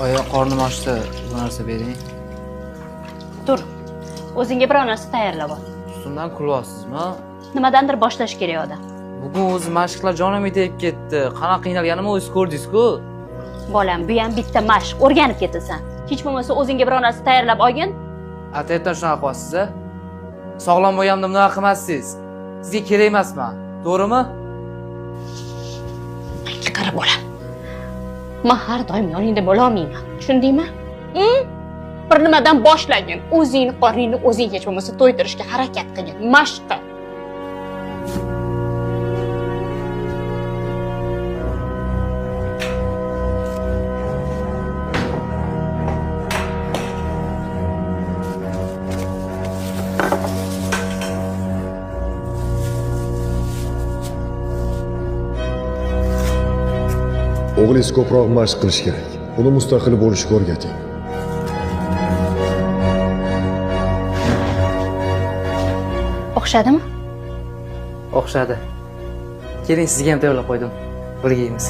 Oyi, qornim ochdi, bu narsa bering. Tur. O'zingga biror narsa tayyorlab ol. Ustimdan kulyapsizmi? Nimadandir boshlash kerak odam. Bugun o'zi mashqlar jonimga tegib ketdi. Qanaqa qiynalganimni o'zingiz ko'rdingiz-ku. Bolam, bu ham bitta mashq, o'rganib ketasan. Hech bo'lmasa o'zingga biror narsa tayyorlab olgin. Atayapdan shunaqa qilyapsiz a? Sog'lom bo'lganimda bunaqa qilmassiz. Sizga kerak emasman, to'g'rimi? Menga qara bolam. Men har doim yoningda bo'la olmayman. Tushundingmi? Bir nimadan boshlagin. O'zingni qorningni o'zing hech bo'lmasa to'ydirishga harakat qilgin. Mashq qil. O'g'lingiz ko'proq mashq qilishi kerak. Uni mustaqil bo'lishga o'rgating. O'xshadimi? O'xshadi. Keling, sizga ham tayyorlab qo'ydim. Birga yeymiz.